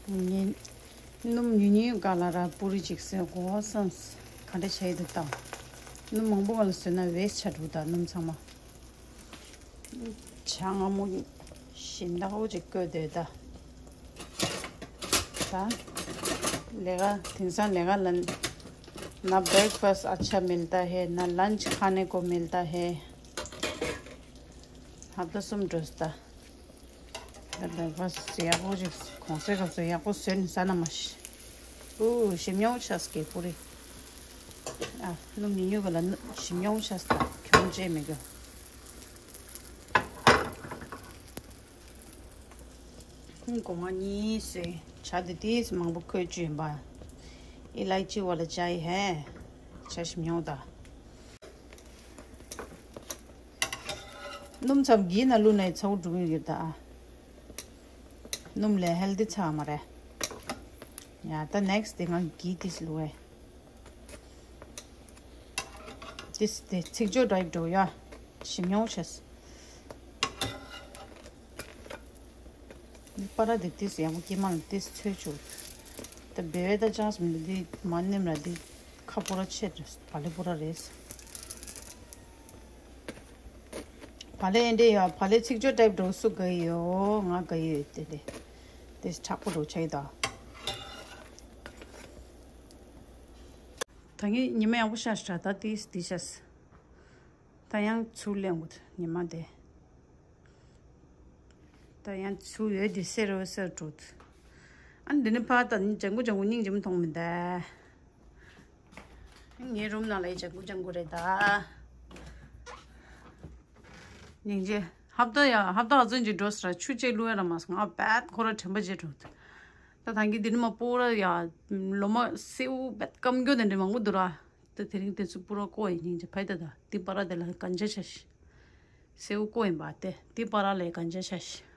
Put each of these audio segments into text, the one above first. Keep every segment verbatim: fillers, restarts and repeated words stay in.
ངས་སྣུམ་ཉུང་ཉུང་ག་ལ་ར་པུ་རི་ཅིག་བཟོས་གོ་བསམས། ག་འདྲ་བྱས་འདུག་ད། སྣུམ་མང་པོ་ག་ལ་བཟོས་ན་ཝེ་སི་ཊི་ཆགས་འགྲོ་ད་སྣུམ་ཚང་མ། ཇ་མངར་མོ་ཞིམ་ཏག་པོ་ཅིག་བསྐོལ་སྡོད་ད། ད། ལས་ཀ་དེང་སང་ལས་ཀ་ལ། ना ब्रेकफास्ट अच्छा मिलता है, ना लंच खाने को मिलता है। ཧབ་ཏ་གསུམ་འགྲོ་ད། ད་ལྟ་བ་ཡག་པོ་ཞིག་གོང་སའི་སྐབས་སུ་ཡག་པོ་བཟོས་ནས་ཟ་ན་མ་ཤི། ཨུ་ཞིམ་ཉུང་ཆགས་ཀྱི་པུ་རི། ཨ་སྣུམ་ཉུང་ཉུང་གི་ལ་ཞིམ་ཉུང་ཆགས་ད་གྱོང་ཅེས་མི་དགོས། སྒོ་ང་གཉིས་སེ་ཇ་དེ་ཏིས་མང་པོ་ཁོལ་བཅུག་ཡིན་པ། ཨི་ལའི་ཅི་ཝ་ལ་ཅའི་ཧེ། ཇ་ཞིམ་ཉུང་ད། སྣུམ་ཚབ་གི་ན་ལུ་ནའི་ཚའུ་འགྲུ་གི་ཡོད་ད། སྣུམ་ལས་ཧེལ་དི་ཚ་མ་རེད། ཡ་ད་ནེག་སི་དེ་ང་གི་ཏིས་ལུ་ཨེ། ཏིས་དེ་ཚིག་ཅོ་ཌའིབ་འགྲོ་ཡ། ཞིམ་ཉུང་ཆེས། པ་ར་དེ་ཏིས་ཡང་ཀི་མ་ལ་ཏིས་ཚོས་ཆུ། ད་བེ་བེ་ད་ཅང་སུ་མི་འདི་མ་ནེམ་ར་འདི་ཁ་པོ་ར་ཆེ་རེད་བ་ལེ་པོ་ར་རེད། བ་ལེ་ཨེ་འདྲེ་ཡ་བ་ལེ་ཚིག་ཅོ་ཊའིབ་འགྲོ་སུ་ག་ཡོ་ང་ག་ཡོ་དེ་ལེ། ཏིས་དྲག་པོ་འགྲོ་ཆ་ཡི་ད། ད་ངས་ཉི་མ་ཡག་པོ་ཤར་ཤག་ད་ཏིས་ཏིས་ཤས། ད་ཡང་ཚུར་ལེན་དགོས་ཉི་མ་དེ། ད་ཡང་ཚུར་ཡོད་དེ་སེ་རོ་སེ་འགྲོ། ཨ་འདི་ནི་ཕ་ད་ནི་ལྗང་གུ་ལྗང་གུ་སྙིང་རྗེ་མོ་མཐོང་མི་འདའ། ངའི་རུམ་ནང་ལ་ཡི་ལྗང་གུ་ལྗང་གུ་རེད་ད། སྙིང་རྗེ། ཧབ་ཏ་ཡ་ཧབ་ཏ་ཨ་ཙོན་གྱི་འགྲོ་སར་ཆུ་ཅེ་ལུ་ཡ་ར་མ་སོང་ང་བད་ཁོ་ར་དྲན་པ་བརྗེད་འགྲོ། ད་ཐང་གི་འདི་ནི་མ་པོ་ར་ཡ་ལོ་མ་སེའུ་བད་སྐམ་རྒྱུ་ནི་འདྲ་མང་པོ་འདུག་ར། ད་དེ་རིང་དེ་ཚོ་པུ་ར་ཀོ་ཡི་སྙིང་རྗེ་ཕ་ཡི་ད་ད་དེ་པ་ར་དེ་ལ་གན་ཇ་ཆ་ཤི། སེའུ་ཀོ་ཡིན་པ་དེ་དེ་པ་ར་ལས་གན་ཇ་ཆ་ཤི།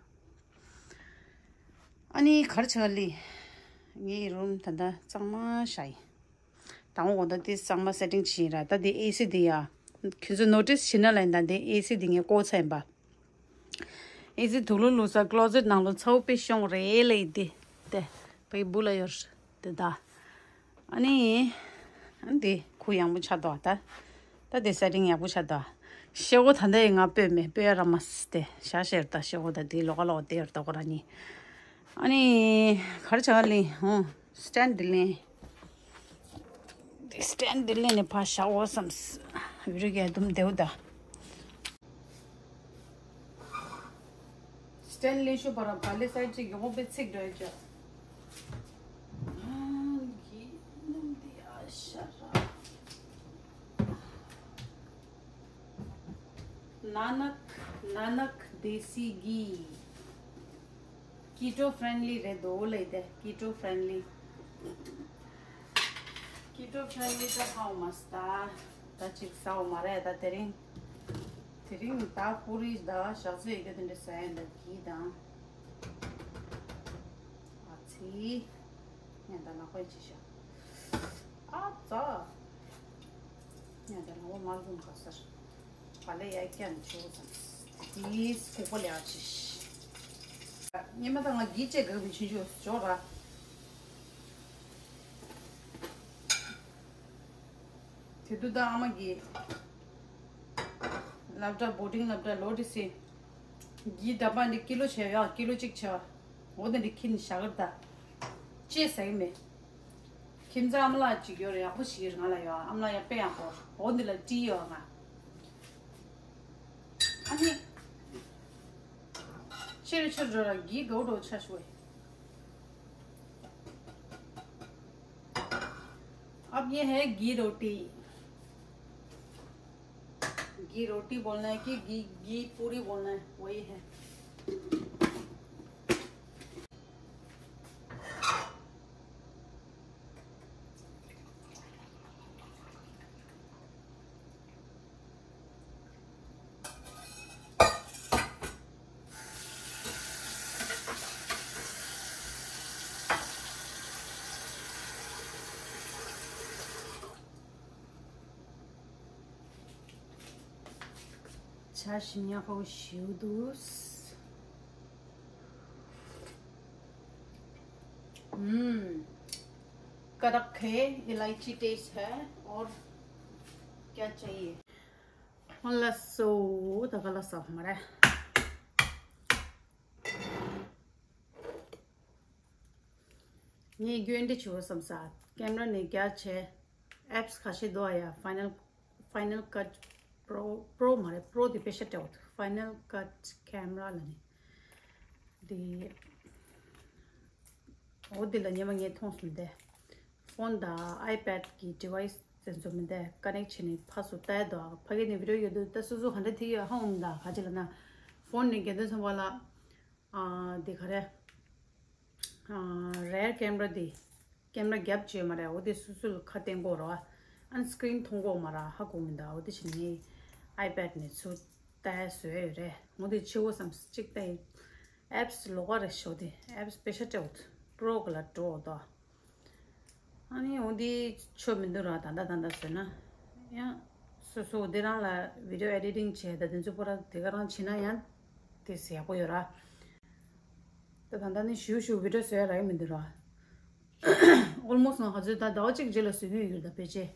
ཨ་ནི་གར་ཆ་ལི། ངའི་རུམ་ད་ད་གཙང་མ་ཤ་ཡི། དང་པོ་ད་དེ་གཙང་མ་སེ་ཊིང་བྱིན་ར་ད་དེ་ཨེ་སི་དེ་ཡ། ཁྱོད་ཚོ་ནོ་ཊིས་བྱིན་ན་ལ་ཡིན་ད་དེ་ཨེ་སི་དེ་ངས་ཀོ་ཚ་ཡིན་པ། ཨེ་ཙི་དུག་ལོག་ལུག་ས་ཀློ་ཟེཊ་ནང་ལོ་ཚའུ་པེ་ཤོང་རེ་ལེ་དེ་དེ་པའི་བུ་ལ་ཡོར་དེ་ད། ཨ་ནི་ཨ་འདི་ཁུ་ཡང་པོ་ཆ་དོ་ད། ད་དེ་སེ་ཊིང་ཡག་པོ་ཆ་དོ། ཤེ་གོ་ད་འདི་ང་པོས་མེ་པོས་ར་མ་སི་དེ་ཤ་ཤེར་ད་ཤེ་གོ་ད་དེ་ལོ་ག་ལོ་དེ་ཡོར་ད་གོ་ར་ནི། ཨ་ནི་གར་ཆ་ག་ལི་ཧོ་སི་ཊན་དེ་ལེན། དེ་སི་ཊན་དེ་ལེན་ནས་ཕ་ཤ་འོ་སམ་སི་བི་རི་གའི་དུམ་དེའུ་ད། སི་ཊན་ལེན་ཤོ་པ་ར་བ་ལེ་སའི་ཅིག་ཡོང་པའི་ཚིག་འགྲོ་ཡ་ཅག་ནང་གི་སྣུམ་དེ་ཨ་ཤ་ར། ནཱ་ནག་ནཱ་ནག་དེ་སི་གི། Keto friendly རེད་དོ་ལེ་དེ་keto friendly། Keto friendly ད་ཧའོ་མ་སི་ད། ད་ཅིག་ཟའོ་མ་རེད་ད་དེ་རིང་། དེ་རིང་ད་པུ་རི་ད་ཞག་ཚོད་ཡི་གེ་དེ་འདྲ་ཟ་ཡ་འདྲ་གི་དང་། ཨ་ཚི། ཉན་ད་ལག་པའི་ཅི་ཤ། ཨ་ཙ། ཉན་ད་ལག་པ་མ་ལུང་ག་སར། བ་ལེ་ཡ་ཀྱང་ཆུ་ཙམ། དེས་ཁུག་པ་ལེ་ཡ་ཆི། ཉི་མ་ད་ང་གི་ཅེ་ག་བི་ཆུ་ཆུ་ཇོ་ར། དེ་དུ་ད་ཨ་མ་གི། སློབ་གྲྭ་བོར་ཌིང་སློབ་གྲྭ་ལོ་དེ་སི། གི་ད་པ་འདི་ཀི་ལོ་ཆེ་ཡ་ཀི་ལོ་གཅིག་ཆེ་བ། འོ་དེ་འདི་ཁྱིན་ཞག་གར་ད། ཅེ་ཟ་གི་མེད། ཁྱིམ་ཚང་ཨ་མ་ལགས་གཅིག་ཡོད་རེད་ཡག་པོ་ཞིག་ང་ལ་ཡོད་ཨ་མ་ལགས་ཡ་དཔེ་ཡག་པོ་འོ་འདི་ལ་བྲིས་ཡོད་ང་། ཨ་ནི། ཕྱིར་ཕྱིར་འགྲོ་ལ་གི་དགའ་བོ་འགྲོ་ཆ་ཞུ་བས། अब ये है घी रोटी। घी रोटी बोलना है कि घी घी पूरी बोलना है, वही है। ཇ་ཞིམ་ཉག་པོ་ཞིག་འདུག། हम्म, कड़क है, इलायची टेस्ट है। और क्या चाहिए? ལགས་སོ། ད་ག་ལ་ས་མ་རེད། ངས་རྒྱུན་འདི་བྱེད་བསམ་ས། ཀེམ་ར་ནས་རྒྱ་ཆེ། ཨེབ་སི་ཁ་ཤས་འདུག་ཡ། Final Final Cut Pro Pro མ་རེད། Pro དེ་དཔེ་ཤ་སྤྲད་འདུག Final Cut Camera ལ་ནི། དེ་འོ་དེ་ལ་ཉི་མ་ངས་མཐོང་སོང་དེ། ཕོན་དང་ཨའི་པེ་ཌི་གི་ཌི་ཝའི་སི་དེ་ཚོ་མི་འདུག་ཀ་ནེག་བྱས་ནས་ཕར་ཚུར་ལྟ་ཡ་འདུག་ཕ་གི་ནས་བི་ཌི་ཡོ་ཡོད་དུས་ད་སོ་སོ་ག་འདྲ་ཐིག་ཡོད་ཧ་འོང་མི་འདུག་ག་ཅི་ལ་ན། ཕོན་ནས་རྒྱ་དུས་ཚང་པ་ལ། ཨ། འདི་ག་རེ། ཨ། རེར་ཀེམ་ར་འདི། ཀེམ་ར་རྒྱབ་བྱས་མ་རེད། འོ་དེ་སོ་སོ་ལ་ཁ་བསྟན་དགོས་རེད་བ། ཨན་སི་ཀི་རིན་མཐོང་དགོས་མ་རེད། ཧ་གོ་མི་འདུག་འོ་དེ་བྱས་ནས་ཨའི་པེ་ཌི་ནས་ཚུར་ལྟ་ཡ་བཟོས་ཡོད་རེད། འོ་དེ་ཆེ་བོ་བསམ་གཅིག་ལྟ་ཡི། ཨེབ་སི་ལོགས་ཀ་རེད་ཤོག་དེ་ཨེབ་སི་དཔེ་ཤ་སྤྲད་འདུག་པྲོ་ག་ལ་འགྲོ་འོ་དོ། ཨ་ནི་འོ་འདི་ཆོ་མི་འདུག་ར། ད་ལྟ་ད་ལྟ་བཟོས་ན། ཡང་སོ་སོ་འདི་རང་ལ་བི་ཌི་ཡོ་ཨེ་ཌི་ཊིང་བྱས་ད་དེ་ཚོ་པོ་ར་དེ་ག་རང་བྱེད་ན་ཡང་དེ་ཟེར་ཡག་པོ་ཡོད་ར། ད་ད་ལྟ་ནི་ཞུ་ཞུ་བི་ཌི་ཡོ་བཟོས་ཡ་རག་གི་མི་འདུག་ར། ཨོལ་མོ་སི་ང་ག་ཚོད་ད་ཟླ་བ་གཅིག་རྗེས་ལ་བཟོ་གི་ཡོད་ད་ཕལ་ཆེར།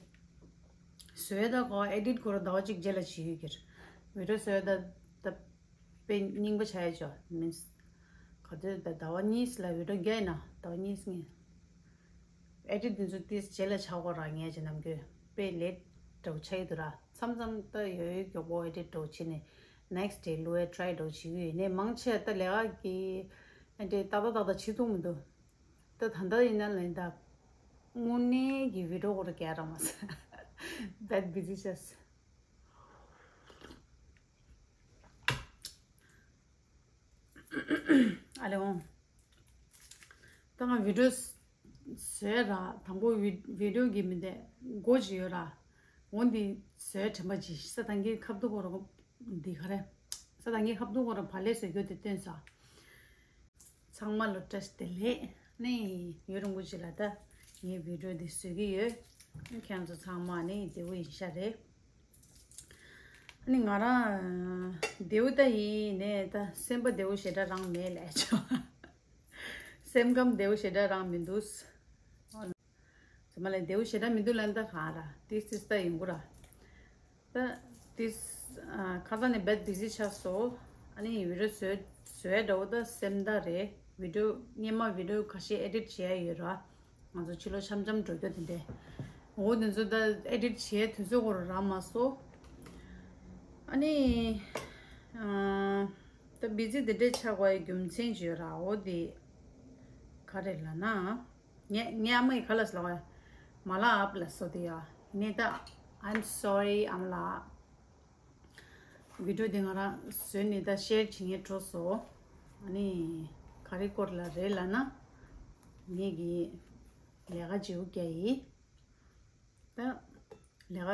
བཟོས་ད་གོ་ཨེ་ཌི་ཊི་གོ་ར་ཟླ་བ་གཅིག་རྗེས་ལ་བྱེད་ཡོད་གི་ར། བི་ཌི་ཡོ་བཟོས་ད་ད། དཔེ་རྙིང་པ་ཆགས་ཡ་ཅོ། མིན་སི། ག་དུས་ད་ཟླ་བ་གཉིས་ལ་བི་ཌི་ཡོ་རྒྱག་ཡིན་ན་ཟླ་བ་གཉིས་སྔོན། ཨེ་ཌི་ཊི་འདི་ཚོ་ཏིས་རྗེས་ལ་ཆགས་གོ་ར་ངས་ཅི་ནམ་རྒྱུན་དཔེ་ལེ་ཊི་འདྲ་བོ་ཆགས་ཡི་འདུག་ར། མཚམས་མཚམས་ད་ཡོད་ཡོད་མགྱོགས་པོ་ཨེ་ཌི་ཊི་འདྲ་བོ་བྱས་ནས་ནེག་སི་ཌེ་བླུག་ཡ་ཊི་རའེ་འདྲ་བོ་བྱེད་ཀྱི་ཡོད། ནས་མང་ཆེ་ད་ལས་ཀ་གི་ཨེ་ཌི་ཊི་ཏག་ཏག་ཏག་ཏག་བྱེད་ཐུབ་མི་འདུག་ད་ད་ལྟ་ཡིན་ན་ལན་ད་དངོས་གནས་ཀྱི་བི་ཌི་ཡོ་གོ་ར་རྒྱག་ར་མ་ཟད་བེད་བི་ཟི་ཆགས། ཨ་ལེ་འོང་། ད་ང་བི་ཌི་ཡོ་བཟོས་ར། དང་པོ་བི་བི་ཌི་ཡོ་གི་མི་འདས་སྒོ་ཅིག་ཡོད་ར། འོ་འདི་བཟོས་དྲན་པ་ཅིག་ས་དང་གི་ཁབ་ཏུ་གོ་ར་འདི་ག་རེ། ས་དང་གི་ཁབ་ཏུ་གོ་ར་བ་ལས་བཟོ་རྒྱུ་དེ་བཏོན་ས། ཚང་མ་ལ་བཀྲ་ཤིས་བདེ་ལེགས། ནི་ཡུན་རིང་པོ་ཅིག་ལ་ད་ངའི་བི་ཌི་ཡོ་འདི་བཟོ་གི་ཡོད། ཁྱེད་ཚོ་ཚང་མ་ནི་བདེ་པོ་ཡིན་ཤག་རེད། ཨ་ནི་ང་རང་བདེ་པོ་ད་ཡིན་ནས་ད་སེམས་པ་བདེ་པོ་ཞེ་དྲག་རང་མེད་ལས་ཆོག་སེམས་ཁམས་བདེ་པོ་ཞེ་དྲག་རང་མི་འདུག་ཚང་མ་ལ་བདེ་པོ་ཞེ་དྲག་མི་འདུག་ལབ་ན་ད་གང་ར་ཏིས་ཏིས་ད་ཡོང་གི་ར། ད་ཏིས་ཨ་ཁ་སང་ནས་བེད་བི་ཟི་ཆགས་སོ། ཨ་ནི་བི་ཌི་ཡོ་བཟོས་བཟོས་འདྲ་བོ་ད་སེམས་ད་རེད། བི་ཌི་ཡོ་སྔོན་མ་བི་ཌི་ཡོ་ཁ་ཤས་ཨེ་ཌིཊ་བྱས་ཡོད་ར། ང་ཚོ་ཕྱི་ལོགས་འཆམ་འཆམ་འགྲོ་རྒྱུ་དེ་འདྲས། འོ་དེ་ཚོ་ད་ཨེ་ཌིཊ་བྱས་དུས་ཚོད་ཁོ་རང་རག་མ་སོང་། ཨ་ནི་ཨ་ད་བི་ཟི་དེ་འདྲས་ཆགས་པའི་རྒྱུ་མཚན་ཅིག་ཡོད་ར། འོ་དེ་ག་རེ་ལབ་ན། ངས་ངས་ཨ་མ་ཡི་ག་ལ་ཟེར་ལབ་པ། མ་ལ་ཨབ་ལ་སོ་དེ་ཡ། ནས་ད་I'm sorry ཨ་མ་ལགས། བི་ཌི་ཡོ་དེ་ང་རང་བཟོས་ནས་ད་ཤེར་བྱེད་མཁན་འགྲོ་སོང་། ཨ་ནི་ག་རེ་སྐོར་ལ་རེད་ལབ་ན། ངེད་ཀྱི་ལས་ཀ་བྱེད་པོ་རྒྱག་ཡིན། ད་ལས་ཀ་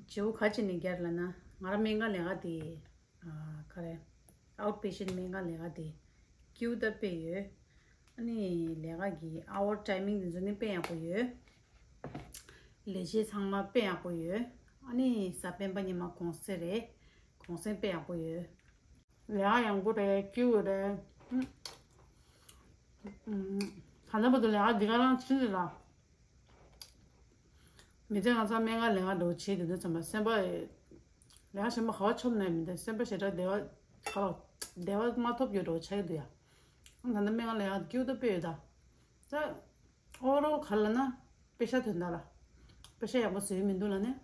བྱེད་པོ་ག་ཅི་ནས་རྒྱག་ལབ་ན། ང་རང་སྨན་ཁང་ལས་ཀ་དེ་ཨ་ག་རེ་Outpatient སྨན་ཁང་ལས་ཀ་དེ་ཀིའུ་ད་དཔེ་ཡོད། ཨ་ནི་ལས་ཀ་གི་hour timing དེ་ཚོ་ནི་དཔེ་ཡག་པོ་ཡོད། ལས་བྱེད་ཚང་མ་དཔེ་ཡག་པོ་ཡོད། ཨ་ནི་གཟའ་སྤེན་པ་ཉི་མ་གུང་སེང་རེད། གུང་སེང་དཔེ་ཡག་པོ་ཡོད། ལས་ཀ་ཡག་པོ་རེད། ཀིའུ་རེད། ཨུམ། ཨུམ། ད་ལྟ་བར་དུ་ལས་ཀ་འདི་ག་རང་ཕྱིན་རེད་ལ། མི་ཚེ་ང་ཚོ་སྨན་ཁང་ལས་ཀ་འདྲ་བོ་བྱེད་དུས་འདུག་ཙམ་པ་སེམས་པ། ལས་ཀ་གཞན་པ་ག་བ་ཆོབ་ནས་མི་འདུག་སེམས་པ་ཞེ་དྲག་བདེ་བ་ག་ལ་བདེ་བ་མ་ཐོབ་ཡོད་འགྲོ་ཆགས་ཀྱི་འདུག་ཡ། ད་ལྟ་སྨན་ཁང་ལས་ཀ་ཀིའུ་ད་དཔེ་ཡོད་ད། ད། ཨོ་རོ་ག་ལ་ན། པེ་ཤ་དོན་དག་ལ། པེ་ཤ་ཡག་པོ་བཟོས་མི་འདུག་ལ་ནས།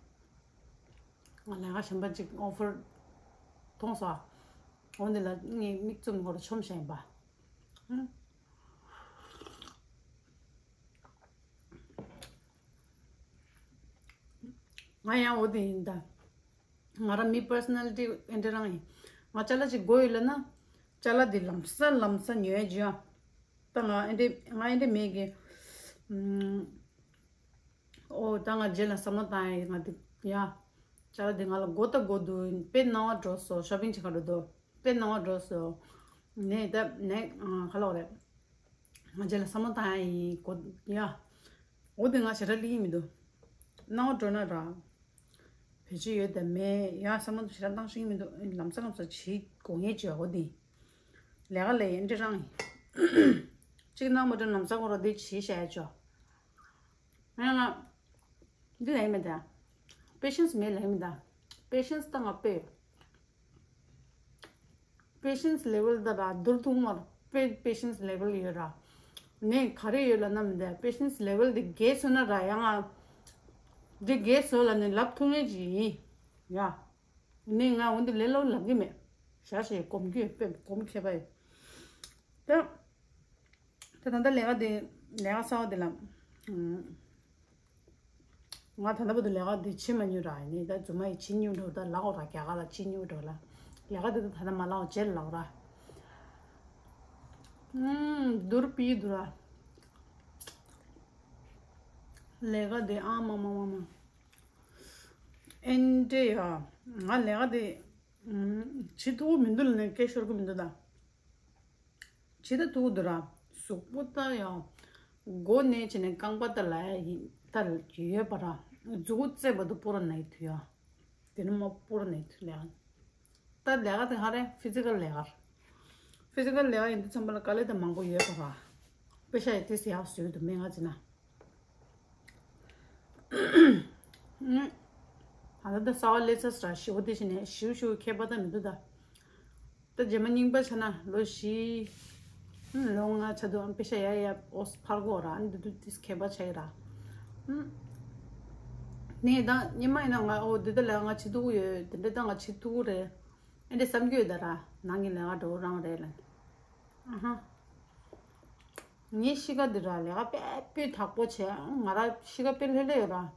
ང་ལས་ཀ་གཞན་པ་ཅིག་ཨོ་ཕར་མཐོང་སོང་ཨ། འོ་འདི་ལ་ངས་མིག་བཙུམ་སྒོར་ཆོམ་བཞག་ཡིན་པ། ང་ཡང་འོ་དེ་ཡིན་ད། ང་རང་མི་པར་སོ་ན་ལི་ཊི་ཨེ་འདྲ་རང་ཡིན། ང་ཅ་ལག་ཅིག་དགོས་ཡོད་ལ་ན། ཅ་ལག་དེ་ལམ་སང་ལམ་སང་ཉོ་ཡ་ཅིག་ཡོད། ད་ང་ཨེ་འདྲ་ང་ཨེ་འདྲ་མེད་གི། ཨོ་ད་ང་རྗེས་ལ་བསམ་བློ་བཏང་ཡ་ཡིན། ང་དེ་ཡ། ཅ་ལག་དེ་ང་ལ་དགོས་ད་དགོས་འདུག་དཔེ་སྣང་བ་འགྲོ་སོང་། ཤོ་པིང་བྱེད་ག་འགྲོ་འདུག་དཔེ་སྣང་བ་འགྲོ་སོང་། ནས་ད་ནས་ག་ལོག་རེད། ང་རྗེས་ལ་བསམ་བློ་བཏང་ཡ་ཡིན་གོ་ཡ། འོ་དེ་ང་ཞེ་དྲག་སླེབས་ཀྱི་མི་འདུག་སྣང་བ་འགྲོ་ན་ར། བེད་སྤྱོད་ཡོད་དམ་མེད་ཡ་བསམ་བློ་ཞེ་དྲག་བཏང་ཤེས་ཀྱི་མི་འདུག་ལམ་སང་ལམ་སང་བྱེད་དགོས་ངེས་བྱོས་འོ་དེ། ལས་ཀ་ལས་ཡིན་འདྲི་རང་ཡིན། གཅིག་ནང་མ་དྲན་ལམ་སང་ཁོ་ར་འདི་བྱིས་བྱས་ཆོག་ང་ང་འདི་ལས་མི་འདའ། པེ་ཤེན་སི་མེད་ལས་མི་འདའ། པེ་ཤེན་སི་ད་ང་དཔེ་ཡོད། པེ་ཤེན་སི་ལེ་ཝལ་ད་ར་བསྡུར་ཐུབ་མ་ར། པེ་པེ་ཤེན་སི་ལེ་ཝལ་ཡོད་ར། ནས་ག་རེ་ཡོད་ལ་ན་མི་འདའ། པེ་ཤེན་སི་ལེ་ཝལ་འདི་རྒས་སོང་ན་ར་ཡང་ང་འདི་རྒས་སོང་ལ་ནས་ལབ་ཐུབ་ངེས་ཅིག་ཡིན་ཡ། ནས་ང་འོན་ཏེ་ལས་སླ་པོ་ལབ་གི་མེད། ཞག་ཞེ་གོམས་གི་ཡོད་པས་གོམས་ཁེ་པ་ཡོད། ད་ད་ད་ལྟ་ལས་ཀ་དེ་ལས་ཀ་གསར་པ་དེ་ལ་ང་ད་ལྟ་བར་དུ་ལས་ཀ་དེ་བྱེད་མ་མྱོང་ར། ཡིན་ནའི་ད་རྫུན་མ་ཡི་བྱེད་མྱོང་འགྲོ། ད་ལག་འོག་ར་རྒྱ་གར་ལ་བྱེད་མྱོང་འགྲོ་ལ། ལས་ཀ་དེ་ད་ད་ལྟ་མ་ལག་འོག་བྱེད་ལག་ར། ཨུམ་བསྡུར་པི་བསྡུར་ར། ལས་ཀ་དེ་ཨ་མ་མ་མ་མ། ཨེ་འདྲ་ཡ། ང་ལས་ཀ་དེ་ཨུམ་བྱེད་ཐུབ་ཀྱི་མི་འདུག་ལ་ནས་སྐད་ཤོར་གྱི་མི་འདུག་ད། བྱེད་ད་ཐུག་འདུག་ར། གཟུགས་པོ་ད་ཡང་མགོ་ནས་བྱས་ནས་རྐང་པ་ད་ལ་ཡིན་ད་ཡོད་པ་ར། མཛུ་གུ་རྩེ་བར་དུ་སྤོ་ར་ནས་ཐུ་ཡ། དེ་ནི་མ་སྤོ་ར་ནས་ཐུ་ལས། ད་ལས་ཀ་དེ་ཧ་རེ་ཕི་ཛི་ཀལ་ལས་ཀ། ཕི་ཛི་ཀལ་ལས་ཀ་ཡིན་དུས་ཙམ་པ་ལ་དཀའ་ལས་ད་མང་པོ་ཡོད་པ་ར། པེ་ཤ་ཡི་ཏིས་ཡག་བཟོས་འདུག་མེད་ང་ཅི་ན། ད་ལྟ་ད་གསར་པ་སླེབས་ཚར་ར། ཞི་བོ་དེ་བཞིན་ནས་ཞིའུ་ཞིའུ་ཁྱད་པར་ད་མི་འདུག་ད། ད་རྗེས་མ་རྙིང་པ་ཆ་ན་ལོ་བཞི། ལོ་ལྔ་ཆ་འདུག་ཨང་པེ་ཤ་ཡ་ཡ་ཨོ་སི་ཕར་གོ་ར། ཨ་ནི་འདི་དུས་ཏིས་ཁྱད་པར་ཆ་ཡི་ར། ནས་ད་སྙེ་མ་ཡིན་ན་ང་ཨོ་འདི་ད་ལས་ང་བྱེད་ཐུབ་ཀྱི་ཡོད། དེ་འདྲ་ད་ང་བྱེད་ཐུབ་ཀྱི་རེད། ཨེ་འདྲ་བསམ་གྱི་ཡོད་ད་ར། ནང་གི་ལས་ཀ་འགྲོ་རང་རེད་ལ། ཨ་ཧ། ངའི་གཤིས་ཀ་འདི་ར་ལས་ཀ་དཔེ་དཔེ་དྲག་པོ་བྱས། ང་ར་གཤིས་ཀ་དཔེ་ལྷོད་ལྷོད་ཡོད་ར།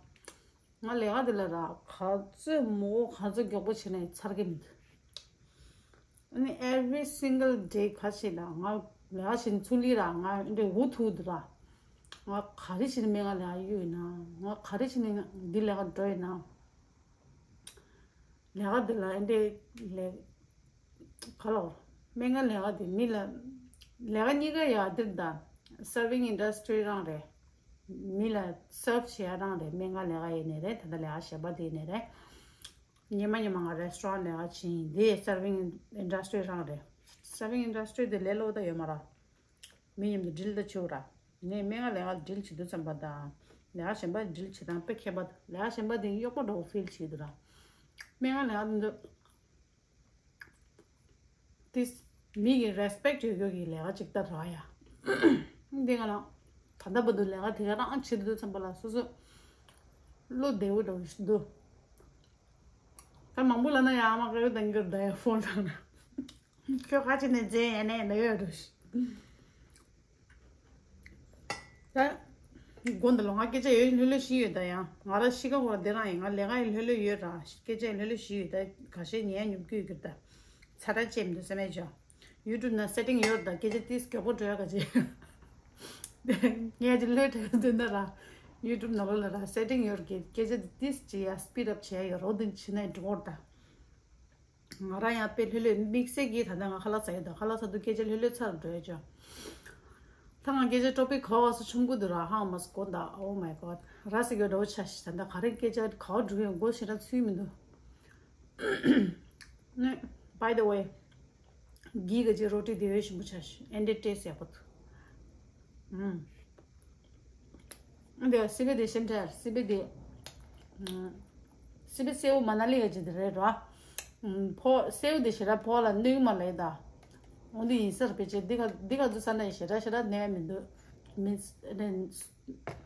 ང་ལས་ཀ་འདི་ལ་ར་ག་ཚོད་མོ་ག་ཚོད་མགྱོགས་པོ་བྱས་ནས་ཚར་གི་མི་འདུག་ཨ་ནི་every single day ག་ཞིག་ལ་ང་ལས་ཀ་བྱེད་ཚུལ་ལི་ར་ང་འདྲེ་འུ་ཐུག་འདི་ར། ང་ག་རེ་བྱས་ནས་སྨན་ཁང་ལས་ཀ་གཡུག་ཡིན་ན། ང་ག་རེ་བྱས་ནས་འདི་ལས་ཀ་འགྲོ་ཡིན་ན། ལས་ཀ་འདི་ལ་ཨེ་འདྲས་ལས་ག་ལོ། སྨན་ཁང་ལས་ཀ་འདི་མི་ལ་ལས་ཀ་གཉིས་ཀ་ཡག་འདིར་ད། serving industry རང་རེད། མི་ལ་serve བྱེད་ཡ་རང་རེད། སྨན་ཁང་ལས་ཀ་ཡིན་ནའི་རེད། ད་ལྟ་ལས་ཀ་གཞན་པ་དེ་ཡིན་ནའི་རེད། ཉི་མ་ཉི་མ་ང་restaurant ལས་ཀ་བྱེད་ཡིན། འདི་serving industry རང་རེད། serving industry དེ་ལས་སླ་པོ་ད་ཡོད་མ་རེད། མི་མཉམ་དུ་drill ད་བྱེད་ར། ངས་སྨན་ཁང་ལས་ཀ་drill བྱེད་དུས་ཙམ་པ་དང་། ལས་ཀ་གཞན་པ་drill བྱེད་སྟངས་དཔེ་ཁྱད་པར་འདུག་ལས་ཀ་གཞན་པ་དེ་གཡོག་པོ་འདྲ་པོ་feel བྱེད་འདུག་ར། སྨན་ཁང་ལས་ཀ་འདི་ཚོ་དེ་མི་གི་respect ཡོད་རྒྱུ་གི་ལས་ཀ་ཅིག་ལྟ་ར་ཡ། འདི་ང་ལ་ད་ལྟ་བར་དུ་ལས་ཀ་དེ་ག་རང་བྱེད་དུས་ཙམ་པ་ལ་སོ་སོ་བློ་བདེ་པོ་འདྲ་པོ་ཞིག་འདུག་ད་མང་པོ་ལབ་ན་ཡང་ཨ་མ་ཀ་ཡོད་དང་གི་ད་ཡ་ཕོན་བཏང་ན། ཁྱོད་ཁ་ཅིག་ནས་རྫས་ཡན་ནས་ལ་ཡོད་རུ། ད། དགོན་དུ་ལོ་ང་སྐད་ཆ་ཡོད་ལྷོད་ལྷོད་ཤི་ཡོད་ད་ཡང་། ང་ར་ཤི་ཁ་ཁོ་ར་དེ་རང་ཡིན། ང་ལས་ཀ་ཡི་ལྷོད་ལྷོད་ཡོད་ར། སྐད་ཆ་ཡི་ལྷོད་ལྷོད་ཤི་ཡོད་ད། ཁ་ཤས་ཉན་ཉུབ་ཀྱི་ཡོད་གི་ད། ཚ་དྲ་ཅེམ་དུ་སེམས་མེད་ཅོ། YouTube ན་setting ཡོད་ད། སྐད་ཆ་ཏིས་མགྱོགས་པོ་འགྲོ་ཡ་ག་ཅེ། ངས་ཅི་ལྷོད་དྲ་དུ་ན་ར། YouTube ན་ལོ་ལ་ར་setting ཡོད་གི། སྐད་ཆ་ཏིས་ཅི་ཡ་speed up བྱས་ཡོད་རོ་དུ་ཕྱི་ན་འགྲོ་ད། ང་རང་ཡང་དཔེ་ལྷོད་ལྷོད་དམིགས་བསལ་གྱིས་ད་ལྟ་ང་ཁ་ལག་ཟ་ཡི་འདུག་ཁ་ལག་ཟ་དུས་སྐད་ཆ་ལྷོད་ལྷོད་ཚར་འགྲོ་ཡ་ཅོ། ད་ང་སྐད་ཆ་topic ག་བ་སུ་ཆུང་གུ་འདུག་ར་ཧང་མ་སུ་གོ་ད། Oh my god ར་སི་གི་འགྲོ་ཆ་ཤི་ད་ལྟ་ག་རེ་སྐད་ཆ་ག་བ་འགྲོ་ཡོང་མགོ་ཞེ་དྲག་ཚུལ་མི་འདུག་ནས་by the way གི་ག་ཅི་roti དེ་བས་ཞིམ་པོ་ཆ་ཤི་ཨེ་འདྲའི་taste ཡག་པོ་འདུག་ཨུམ། འདི་སི་པི་དེ་ཤིམ་ཐལ། སི་པི་དེ། སི་པི་སེའུ་མ་ན་ལི་ག་ཅི་དེ་རེད་ར། ཕོ་སེའུ་དེ་ཞེ་དྲག་ཕོ་ལ་གནོད་མ་ལེ་ད། འོ་འདི་ཡིན་སར་པེ་ཅེ་འདི་ག་འདི་ག་ཚོ་ས་ན་ཞེ་དྲག་ཞེ་དྲག་གནོད་མི་འདུག་མི་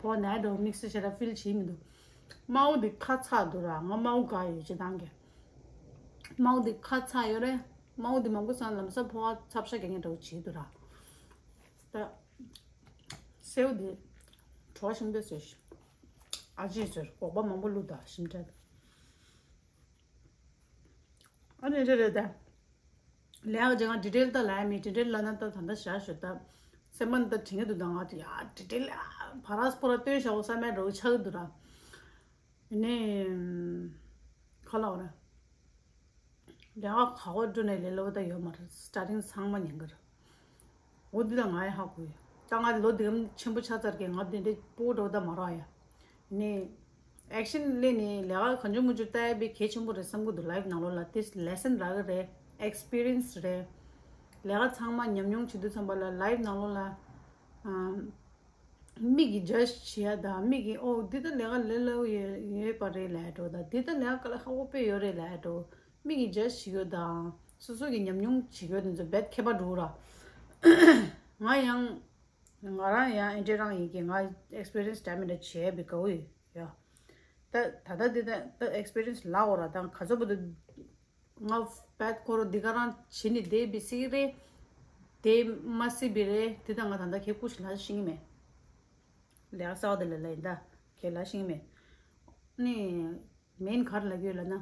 ཕོ་ན་འགྲོ་དམིགས་བསལ་ཞེ་དྲག་feel བྱེད་མི་འདུག་དམར་པོ་འདི་ཁ་ཚ་འདུག་ར། ང་དམར་པོ་དགའ་ཡོད་ཅེ་དང་གི་དམར་པོ་འདི་ཁ་ཚ་ཡོད་རེད། དམར་པོ་འདི་མང་པོ་ས་ན་ལམ་སང་ཕོ་བ་ཚབ་ཤ་རྒྱག་མཁན་འདྲ་པོ་བྱེད་འདུག་ར། ད། སེའུ་དེ། བྲོ་བ་ཞིམ་པོ་བཟོས་ཤིག་ཨ་ཅེ་ཟེར་སྒོག་པ་མང་པོ་བླུགས་དང་ཞིམ་དྲག་ཨ་ནི་རེ་རེ་ད། ལས་ཀ་ཅིག་ང་detail ད་ལབ་ཡ་མེད། detail ལབ་ན་ད་ད་ལྟ་བཞག་ཞོར་ད། སེམས་པ་ནི་ད་དྲན་གྱི་འདུག་ད་ང་ད་ཡ་detail ཕ་ར་སྤོ་ར་སྟོན་བཞག་འོ་བསམ་ཡ་འདྲ་པོ་ཆགས་ཀྱི་འདུག་ར། ནི། ག་ལབ་ར། ལས་ཀ་ག་བ་བསྒྲུབས་ནས་ལས་སླ་པོ་ད་ཡོད་མ་རེད། starting ཚང་མ་ཉན་གི་རེད། འོ་འདི་ལ་ང་ཡི་ཧ་གོ་ཡོད། ད་ང་ལོ་འདི་གམ་ཆེན་པོ་ཆགས་ཚར་གི་ང་འདི་འདྲའི་སྤོ་འགྲོ་ད་མ་རག་ཡ། ནི། action ལས་ནི་ལས་ཀ་གང་བྱུང་མང་བྱུང་ལྟ་ཡ་པའི་གལ་ཆེན་པོ་རེད་བསམ་གི་འདུག life ནང་ལོགས་ལ་དེ་lesson རག་གི་རེད། experience རེད། ལས་ཀ་ཚང་མ་ཉམས་མྱོང་བྱེད་དུས་ཙམ་པ་ལ་life ནང་ལོགས་ལ། ཨ། མིག་གིས་ཇཇ་བྱེད་ཡ་དང་། མིག་གིས་ཨོ་འདི་ད་ལས་ཀ་ལས་སླ་པོ་ཡོད་ཡོད་པ་རེད་ལབ་འགྲོ་དང་། འདི་ད་ལས་ཀ་ལ་ཧ་གོ་དཔེ་ཡོད་རེད་ལབ་འགྲོ། མིག་གིས་ཇཇ་བྱེད་ཡོད་དང་། སོ་སོ་གི་ཉམས་མྱོང་བྱེད་ཡོད་དེ་ཚོ་རྦད་ཁྱད་པར་འགྲོ་ར། ང་ཡང་ང་རང་ཡང་ཨེ་འདྲ་རང་ཡིན་གྱི། ང་ཨེགས་པི་རི་ཡན་སི་འདྲ་མི་འདྲ་བྱས་པའི་དགའ་བོ་ཡོད་ཡ། ད་ད་ལྟ་འདི་ད་ད་ཨེགས་པི་རི་ཡན་སི་ལབ་འོ་ར། ད་ག་ཚོད་བར་དུ་ང་བད་ཁོ་རོ་འདི་ག་རང་བྱེད་ནི་བསྡད་པའི་སྲིད་རེད། དེ་མ་སྲིད་པའི་རེད། དེ་ད་ང་ད་ལྟ་ཁྱེད་སྐུ་ཞིག་ལ་ཤེས་ཀྱི་མེད། ལས་ཀ་གསར་པ་དེ་ལ་ལ་ཡིན་ད་ཁྱེད་ལ་ཤེས་ཀྱི་མེད། ནི་མེན་ག་རེ་ལབ་ཀྱི་ཡོད་ལབ་ན།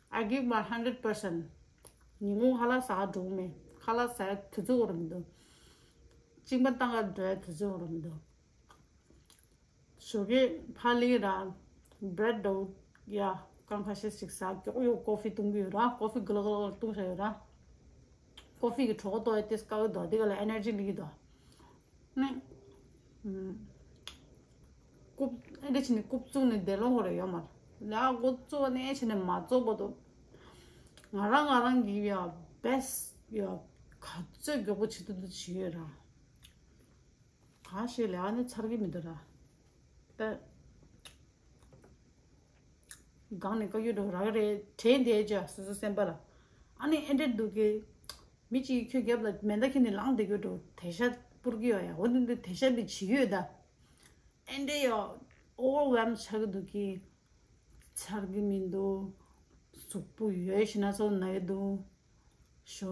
I give my hundred percent. ཉིན་གུང་ཁ་ལག་ཟ་ག་འགྲོ་གི་མེད། ཁ་ལག་ཟ་ཡ་དུས་ཚོད་འོ་ར་མི་འདུག་གཅིན་པ་བཏང་ག་འགྲོ་ཡ་དུས་ཚོད་འོ་ར་མི་འདུག་ཞོགས་ཀས་ཕར་སླེབས་ར། བྷི་རེཌ་འདྲ་བོ་ཡ་རྐང་ཁ་ཤས་ཤིག་ཟ། མགྱོགས་མགྱོགས་ཀོ་ཕི་འཐུང་གི་ཡོད་ར། ཀོ་ཕི་གི་ལ་གི་ལ་གི་ལ་བཏུང་བཞག་ཡོད་ར། ཀོ་ཕི་གི་གྲོད་ཁོག་ལྟོགས་ཡ་ཏོག་ཙམ་དཀའ་གི་འདུག་དེ་ག་ལ་ཨེ་ནར་ཇི་སླེབས་ཀྱི་འདུག་ནི། ཨུམ། རྐུབ་ཨེ་འདྲ་བྱས་ནས་རྐུབ་བཙུགས་ནས་བསྡད་ལོང་ཁོ་ར་ཡོད་མ་རེད། ལས་ཀ་འགོ་བཙུགས་ནས་བྱས་ནས་མ་རྫོགས་བར་དུ། ང་རང་ང་རང་གི་ཡ་བེ་སི་ཡ་ག་ཚོད་མགྱོགས་པོ་བྱེད་ཐུབ་ཐུབ་བྱེད་ཡོད་ར། གང་ཞིག་ལས་ཀ་ནི་ཚར་གི་མི་འདུག་ར། ད་སྒང་ནས་བཀའ་བཀྱོན་འགྲོ་རག་རེད་དྲན་བསྡད་ཅག་སོ་སོ་སེམས་པ་ལ། ཨ་ནི་ཨེ་འདྲ་འདུག་གི། མི་གཅིག་གིས་ཁྱོད་རྒྱབ་ལ་མེ་མདའ་འཁྱེར་ནས་ལངས་བསྡད་རྒྱུ་འགྲོ། དེ་ཤ་སྤུར་གི་ཡོད་ཡ། འོ་འདི་འདི་དེ་ཤ་འདི་བྱེད་ཀྱི་ཡོད་ད། ཨེ་འདྲ་ཡོད། ཨོ་ཝར་ཝེལམ་ཆགས་ཀྱི་འདུག་གི། ཚར་གི་མི་འདུག་གཟུགས་པོ་ཡོད་ཤི་ན་ཚོ་ན་ཡི་འདུག་ཞོ།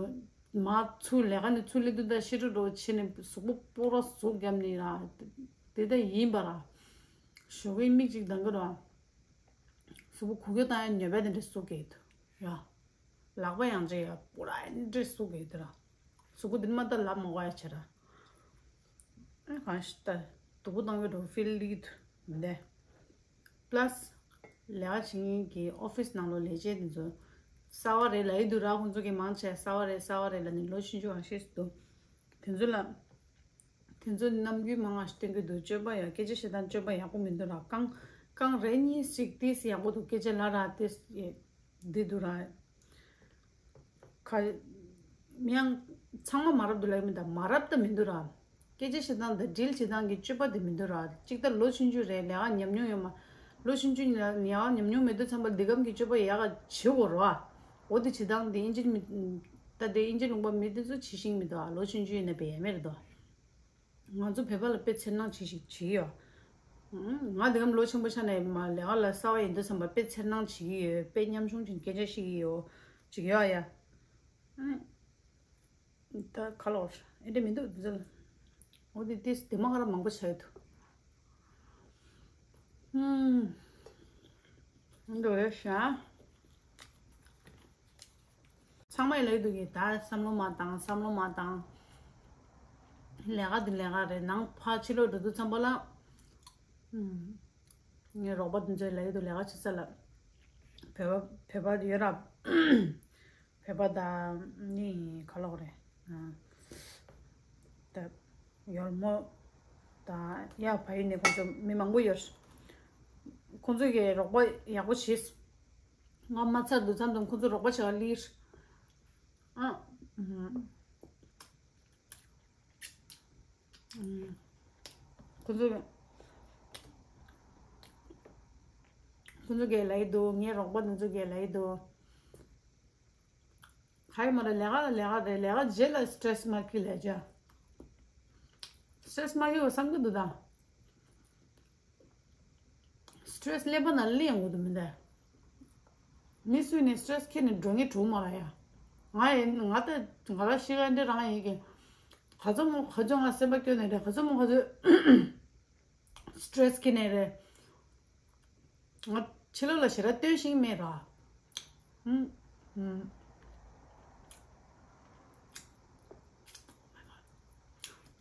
མ་ཚུར་ལས་ཀ་ནས་ཚུར་སླེབས་དུས་ད་ཤི་འགྲོ་འགྲོ་བྱས་ནས་གཟུགས་པོ་སྤོ་ར་ཟུག་བརྒྱབ་ནས་ར། དེ་ད་ཡིན་པ་ར། ཞོགས་ཀས་མིག་གཅིག་གདངས་ཀྱི་ར། གཟུགས་པོ་གུག་ཀྱོག་བཏང་ཡ་ཉོབ་པ་དེ་འདྲ་ཟུག་གི་འདུག་ཡ། ལག་པ་ཡང་ཅིག་ཡ་སྤོ་ར་ཨེ་འདྲ་ཟུག་གི་འདུག་ར། གཟུགས་པོ་འདི་མ་ད་ལབ་མ་དགོས་ཡ་བྱས་ར། ཨ་གང་ཞིག་ད་སྡུག་པོ་བཏང་གི་འགྲོ་ཕིལ་ལི་འདུག་མི་འདས། པ་ལ་སི་ལས་ཀ་བྱེད་མཁན་གྱི་ཨོ་ཕི་སི་ནང་ལོགས་ལས་བྱེད་དེ་ཚོ་གསར་པ་རེད་ལབ་ཡི་འདུག་ར། ཁོང་ཚོ་གི་མང་ཆེ་གསར་པ་རེད་གསར་པ་རེད་ལབ་ནས་ལོ་ཆུང་ཆུང་ཨ་ཤེས་སུ་འདུག་དེ་ཚོ་ལ་དེ་ཚོ་ནམ་རྒྱུན་མང་ང་ཞིག་སྟོན་གི་འདུག་སྤྱོད་པ་ཡང་སྐད་ཆ་བཤད་སྟངས་སྤྱོད་པ་ཡག་པོ་མི་འདུག་ར། རྐང་རྐང་རེ་གཉིས་ཤིག་ཏིས་ཡག་པོ་འདུག་སྐད་ཆ་ལ་ར་ཏིས་འདི་འདུག་ར། ཁ། མི་ཡང་ཚང་མ་མ་རབས་འདུག་ལབ་མི་འདུག་མ་རབས་ད་མི་འདུག་ར། སྐད་ཆ་བཤད་སྟངས་དང་ཌིལ་བྱེད་སྟངས་ཀྱི་སྤྱོད་པ་དེ་མི་འདུག་ར། གཅིག་ད་ལོ་ཆུང་ཆུང་རེད། ལས་ཀ་ཉམས་མྱོང་ཡོད་མ། ལོ་ཆུང་ཆུང་ལ་ལས་ཀ་ཉམས་མྱོང་མེད་དུས་ཙམ་པ་འདི་གམ་གྱི་སྤྱོད་པ་ཡག་ག་བྱེད་དགོས་ར། འོ་དེ་བྱེད་སྟངས་དེ་ཨིན་ཇི་མི། ད་དེ་ཨིན་ཇི་ལུང་པ་མི་དེ་ཚོ་བྱེད་ཤེས་མི་འདུག་ཨ། ལོ་ཆུང་ཆུང་ཡིན་ན་བས་ཡ་མེད་རེད་དོ། ང་ཚོ་བོད་པ་ལ་དཔེ་འཚེར་སྣང་བྱེད་ཞིག་བྱེད་ཀྱི་ཡོད། ང་འདི་གམ་ལོ་ཆེན་པོ་ཆགས་ནས་མ་ལས་ཀ་ལ་གསར་པ་ཡིན་དུས་ཙམ་པ་དཔེ་འཚེར་སྣང་བྱེད་ཀྱི་ཡོད། དཔེ་ཉམ་ཆུང་ཅིག་སྐད་ཆ་བཤད་ཀྱི་ཡོད། ཅིག་ཡོད་ཡ། ད་ག་ལོར་ཨེ་འདྲ་མི་འདུག་འདི་ཚོ་ལ། འོ་དེ་དེ་དེ་མ་ཁ་ར་མང་པོ་ཆགས་ཡོད་དོ། ཧུམ། འདུག་རེད་ཤག་ཚང་མས་ལབ་འདུག་གི་ད་བསམ་བློ་མ་བཏང་བསམ་བློ་མ་བཏང་། ལས་ཀ་འདི་ལས་ཀ་རེད། ནང་ཕར་ཕྱི་ལོགས་འགྲོ་དུས་ཙམ་པ་ལ། ཨུམ། ངའི་རོགས་པ་འདི་ཚོས་ལབ་འདུག་ལས་ཀ་བྱེད་ས་ལ། བོད་པ་བོད་པ་ཡོད་ར། བོད་པ་དང་ནི་ག་ལོག་རེད། ད་ཡོལ་མོ་དང་ཡ་བ་ཡི་ནས་ཁོང་ཚོ་མི་མང་པོ་ཡོད། ཁོང་ཚོ་གིས་རོགས་པ་ཡག་པོ་བྱས། ང་མ་ཚར་དུས་ཙམ་དུ་ཁོ་ཚོ་རོགས་པ་བྱེད་ག་ལིར། ཨ། ཨུམ། ཁོ་ཚོ་ཁོ་ཚོ་གིས་ལབ་ཀྱི་འདུག་ངའི་རོགས་པ་དེ་ཚོ་གིས་ལབ་ཀྱི་འདུག་ག་ཡི་མ་རེད། ལས་ཀ་ལ་ལས་ཀ་རེད། ལས་ཀ་རྗེས་ལ་སི་ཊེ་རེ་སི་མ་སྐྱེ་ལབ་བྱ། སི་ཊེ་རེ་སི་མ་སྐྱེ་བ་བསམ་གྱི་འདུག་ད། སི་ཊེ་རེ་སི་ཀླད་པ་ནང་སླེབས་ཡོང་གི་འདུག་མི་འདུག་མི་སུ་ནས་སི་ཊེ་རེ་སི་ཁྱེར་ནས་འགྲོ་ངེས་གྲུག་མ་ར་ཡ། ང་ཡི་ང་ལྟ་ང་ལ་ཤི་ག་འདྲ་རང་ཡིན་གི། ག་ཚོད་མོ་ག་ཚོད་ང་སེམས་པ་སྐྱོ་ནས་རེད། ག་ཚོད་མོ་ག་ཚོད་སི་ཊེ་རེ་སི་ཁྱེར་ནས་རེད། ང་ཕྱི་ལོགས་ལ་ཞེ་དྲག་སྟོན་ཤེས་མེད་ར། ཨུམ། ཨུམ།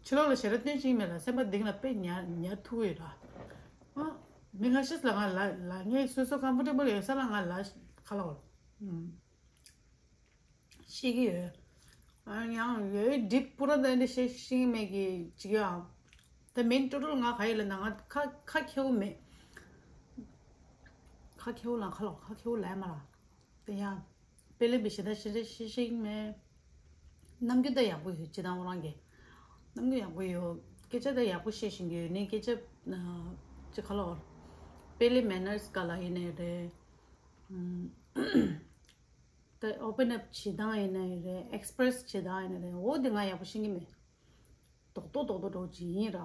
ཕྱི་ལོགས་ལ་ཞེ་དྲག་སྟོན་ཤེས་མེད་ར། སེམས་པ་གཏིང་ལ་དཔེ་ཉར་ཉར་ཐུབ་ཡོད་ར། ཨ། མི་ཁ་ཤས་ལ་ང་ལ་ལ་ངས་སོ་སོ་ཀམ་ཕོར་ཊེ་བལ་ཡོད་ས་ལ་ང་ལ་ཁ་ལོ། ཨུམ། ཤེས་ཀྱི་ཡོད། ཨ་ཡང་ཡོད་ཌིབ་པུ་ར་ད་འདི་ཤེས་ཤེས་ཀྱི་མེད་ཀྱི་ཅིག་ཡང་། ད་མིན་ཊོ་ཊལ་ང་ག་ཡིན་ལབ་ན་ང་ཁ་ཁ་ཁེའུ་མེད། ཁ་ཁེའུ་ལ་ཁ་ལོ་ཁ་ཁེའུ་ལ་མ་ལ། དེ་ཡང་དཔེ་ལེན་པའི་ཞེ་ད་ཤེས་ཤེས་ཤེས་ཀྱི་མེད། རྣམ་འགྱུར་ད་ཡག་པོ་ཡོད་ཅི་དང་འོ་རང་གི། གནང་གི་ཡག་པོ་ཡོད། སྐད་ཆ་ད་ཡག་པོ་བཤད་བཞིན་གྱི་ཡོད་ནི་སྐད་ཆ་ཅི་ཁ་ལོ། པེ་ལི་མེ་ནར་སི་ག་ལ་ཡིན་ནའི་རེད། ད་ཨོ་པན་ཨབ་བྱེད་སྟངས་ཡིན་ནའི་རེད། ཨེགས་པི་རེ་སི་བྱེད་སྟངས་ཡིན་ནའི་རེད། འོ་དེ་ང་ཡག་པོ་ཤེས་ཀྱི་མེད། རྡོག་རྡོག་རྡོག་རྡོག་འགྲོ་ཅིག་ཡིན་ར།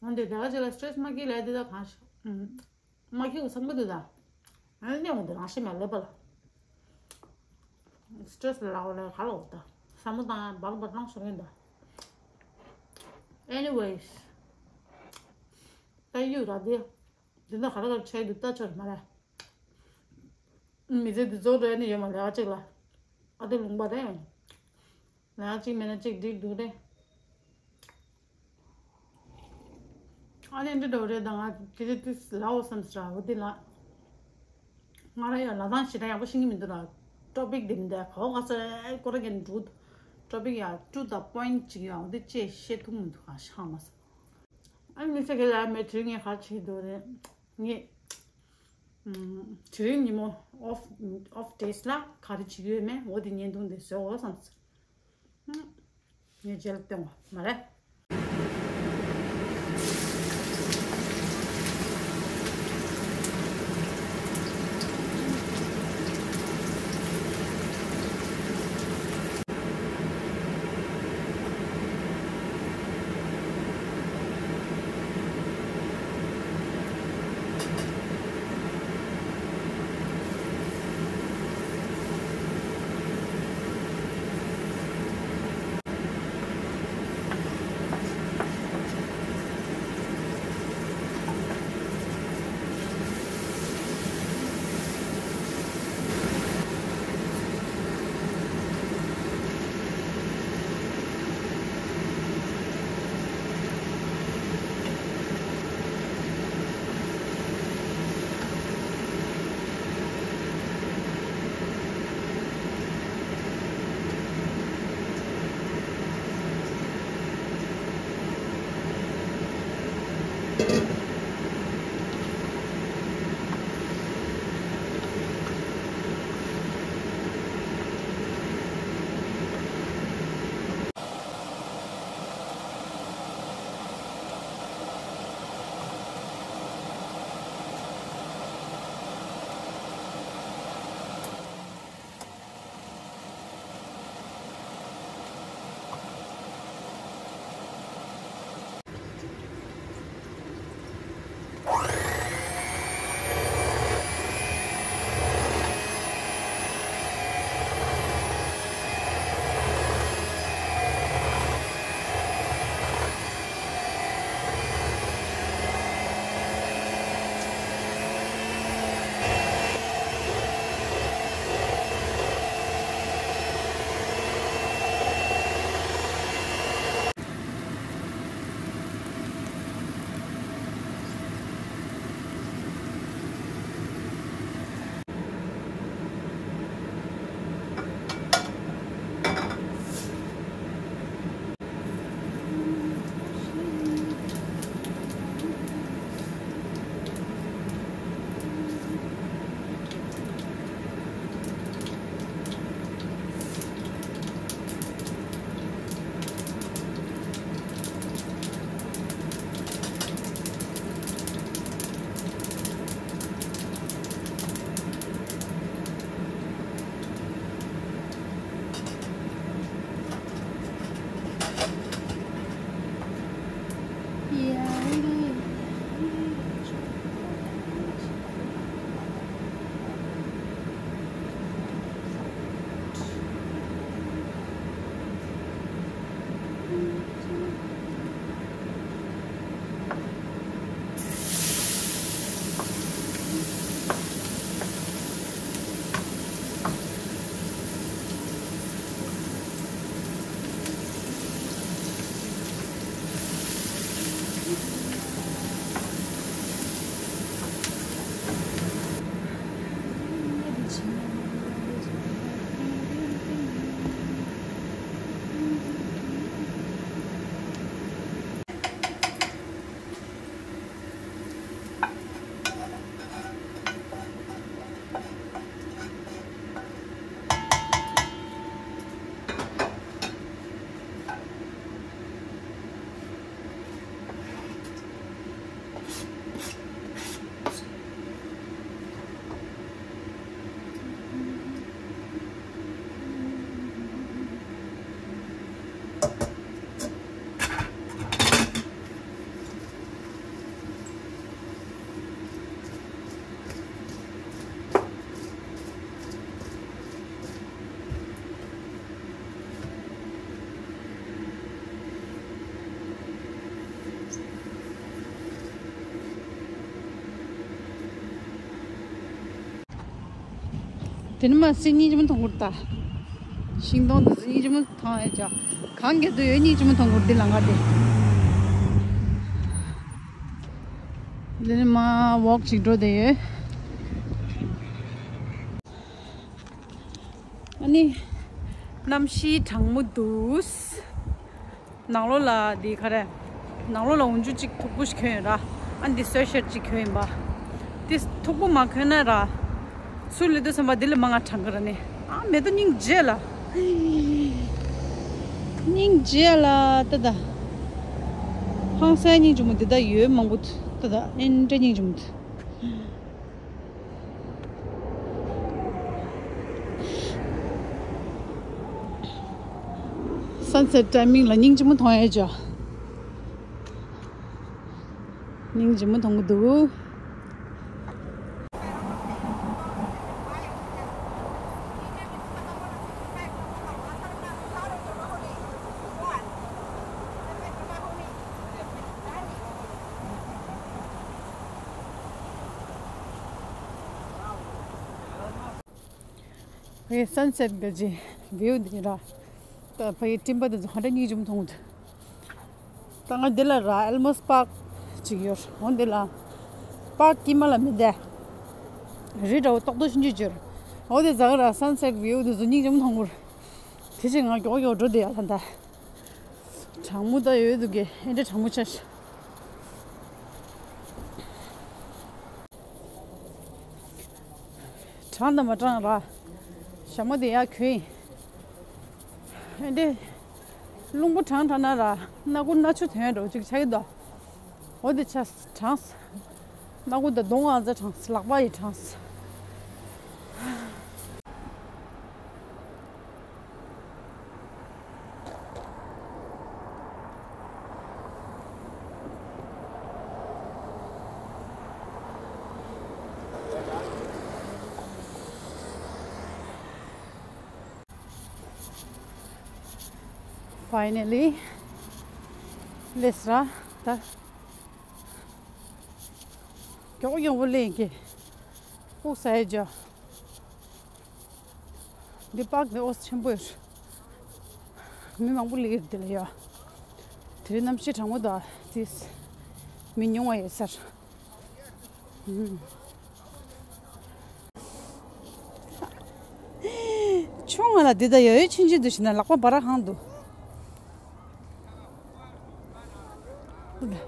ང་འདི་དེ་ག་ཅིག་ལ་སི་ཊེ་རེ་སི་མ་སྐྱེས་ལ་འདི་ད་གང་ཤ། མ་སྐྱེས་གི་ཚང་མ་འདི་ད། ཨ་ནི་འོ་འདི་རང་ཤི་མ་ལེབ་པ་ལ། སི་ཊེ་རེ་སི་ལ་ལ་ག་ལ་འོ་ད། བསམ་བློ་བཏང་འབར་འབར་བཏང་ཤོར་ཡིན་ད། Anyways། ད་ཡུ་ར་འདི། འདི་ད་ག་རེ་ག་རེ་ཆགས་འདུག་ལྟ་ཆོག་མ་རེད། མི་ཚེ་འདི་རྫོགས་འགྲོ་ཡ་ནི་ཡོད་མ་རེད་ཨ་ཅིག་ལ། ཨ་དེ་ལུང་པ་རེད། ལས་གཅིག་མེད་ན་གཅིག་འགྲིག་འདུག་རེད། ཨ་ནི་འདི་འདྲ་རེད་ད། ང་དེ་དེ་དེ་ལའོ་བསམ་ཟེར་འོ་དེ་ལ། ང་ར་ཡ་ལ་དང་ཞེ་དྲག་ཡག་པོ་ཤེས་ཀྱི་མི་འདུག་ར། ཊོ་པིག་དེ་མི་འདུག་ག་བ་ག་ས་ཀོ་ར་གན་འགྲུ། ཊོ་པིག་ཡ་ཊུ་ཛ་པོ་ཡིན་ཊི་གཅིག་ཡ་འོ་དེ་ཅེས་བཤད་ཐུབ་མི་འདུག་ག་ཤག་མ་ས། ཨ་ནི་ཚེ་གེ་ལ་མེ་དྲི་ངས་ག་བྱེད་འདུག་རེད། ངས་དྲི་རིང་ཉིན་མོ་ཨོཕ་ཨོཕ་ཌེ་ལ་ག་རེ་བྱེད་ཀྱི་ཡོད་མེད་འོ་དེ་བརྙན་ཐུང་དེ་བཟོ་འོ་བསམ་ཟེར། ངས་རྗེས་ལ་སྟོན་བ་མ་རེད། དེ་ནི་མ་སེ་སྙིང་རྗེ་མོ་མཐོང་གི་རེད་ད། ཤིང་སྡོང་དེ་ཚོ་སྙིང་རྗེ་མོ་མཐོང་ཡ་ཅག་གང་ག་དུ་ཡོད། སྙིང་རྗེ་མོ་མཐོང་གི་རེད་འདི་ལ་ང་དེ། དེ་ནི་མ་ཝོག་ཅིག་འགྲོ་བསྡད་ཡོད། ཨ་ནི། གནམ་གཤིས་གྲང་མོ་འདུག་ནང་ལོགས་ལ་འདི་ག་རེ། ནང་ལོགས་ལ་འོག་འཇུག་ཅིག་མཐུག་པོ་ཞིག་གྱོན་ཡོད་ར། ཨ་འདི་སུའེ་ཤར་ཊི་ཅིག་གྱོན་ཡིན་པ། འདི་མཐུག་པོ་མ་གྱོན་ན་ར། ཚུར་སླེབས་དུས་ཙམ་པ་འདི་ལས་མང་ང་གྲང་གི་ར་ནི། ཨ་མེ་ཏོག་སྙིང་རྗེ་ལ། སྙིང་རྗེ་ལ་ཏ་ཏ། ཧང་སང་སྙིང་རྗེ་མོ་འདི་ད་ཡོད་མང་པོ་ཏ་ཏ། ཨེ་འདྲ་སྙིང་རྗེ་མོ་འདུག Sunset timing ལ་སྙིང་རྗེ་མོ་མཐོང་ཡ་ཅག་སྙིང་རྗེ་མོ་མཐོང་གི་འདུག་ཕ་གི་སན་སེཊ་གི་ཅིག་བིའུ་འདི་ར། ད་ཕ་གི་སྤྲིན་པ་འདི་ཚོ་ཧ་ཅང་སྙིང་རྗེ་མོ་མཐོང་གི་འདུག་ད་ང་འདི་ལ་ར་ཨེལ་མོ་སི་པཱག་ཅིག་ཡོད། འོ་འདི་ལ་པཱག་དཀྱིལ་མ་ལ་མི་བསྡད། རི་འདྲ་བོ་ཏོག་ཏོག་ཤིན་ཅིག་ཡོད། འོ་དེ་ཟ་གི་ར་སན་སེཊ་བིའུ་འདི་ཚོ་སྙིང་རྗེ་མོ་མཐོང་གི་ར། དེ་ཕྱིར་ང་མགྱོགས་མགྱོགས་འགྲོ་བསྡད་ཡ་ད་ད། གྲང་མོ་ད་ཡོད་འདུག་གི། ཨེ་འདྲ་གྲང་མོ་ཆགས་ཤག་གྲང་དང་མ་གྲང་ར། ཞྭ་མོ་དེ་ཡར་གྱོན་ཡིན། ཨེ་འདྲ། རླུང་བུ་གྲང་དྲགས་ན་ར། སྣ་ཁུག་སྣ་ཆུ་ཐོན་འགྲོ་ཅིག་ཆགས་ཀྱི་འདུག་འོ་དེ་ཆགས་གྲང་། སྣ་ཁུག་དང་གདོང་ཨ་ཙ་གྲང་། ལག་པ་ཡི་གྲང་། Finally. སླེབས་ར་ད། མགྱོགས་མགྱོགས་པོ་སླེབས་ཀྱི། ཕུག་ས་ཡ་ཇོ། འདི་པཱག་འདི་ཨོ་ཆེན་པོ་ཡོད། མི་མང་པོ་སླེབས་ཀྱི་འདི་ལ་ཡ། དེ་རིང་གནམ་གཤིས་གྲང་མོ་དང་དེས། མི་ཉུང་བ་ཡོད་ས་རེད། ཨུམ། ཆུང་ང་ལ་འདི་ད་ཡ་ཡོད་ཆུང་ཆུང་འདུག་ཞེ་ན་ལག་པ་འབར་གང་འདུག་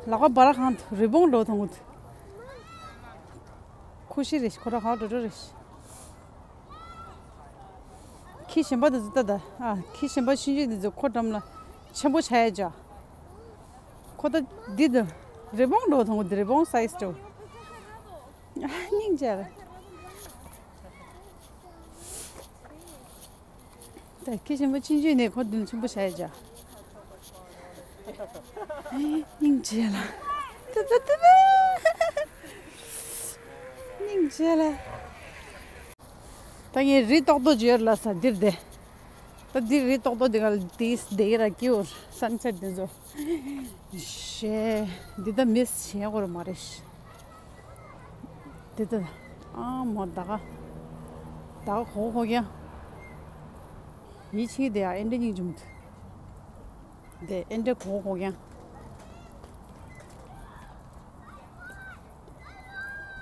ལག་པ་འབར་གང་འདུག་རི་བོང་འགྲོ་མཐོང་གི་འདུག་ཁུ་ཤི་རེད་ཤག་ཁོ་ར་ཧ་འགྲོ་འགྲོ་རེད་ཤག་ཁྱི་གཞན་པ་དེ་ཚོ་ལྟ་ད། ཨ། ཁྱི་གཞན་པ་ཆུང་ཆུང་དེ་ཚོ་ཁོ་འགྲམ་ལ་ཆེན་པོ་ཆགས་ཡ་ཅག་ཁོ་ད་འདི་དང་རི་བོང་འགྲོ་མཐོང་གི་འདུག་རི་བོང་སའིཛ་འགྲོ། ཨ། སྙིང་རྗེ་ལ། ད་ཁྱི་གཞན་པ་ཆུང་ཆུང་ནས་ཁོ་འདི་ལ་ཆེན་པོ་ཆགས་ཡ་ཅག་སྙིང་རྗེ་ལ། ཏུ་ཏུ་ཏུ་ཏུ། སྙིང་རྗེ་ལ། ད་ངས་རི་ཏོག་ཏོ་ཅིག་ཡོད་ལ་ས་འདིར་བསྡད། ད་འདིར་རི་ཏོག་ཏོ་འདི་ག་ལ་དེ་བསྡད་ཀྱི་ར་སྐྱིད་པོ། སན་སེཊ་འདི་ཚོ། ཞེ། འདི་ད་མིས་བྱེད་དགོས་ར་མ་རེད། འདི་ད། ཨ་མོ་ད་ག་ད་ག་གོ་གོ་ཀྱང་། ཡིད་ཆེས་དེ་ཡ་ཨེ་འདྲ་སྙིང་རྗེ་མོ་འདུག་དེ་ཨེ་འདྲ་གོ་གོ་ཀྱང་།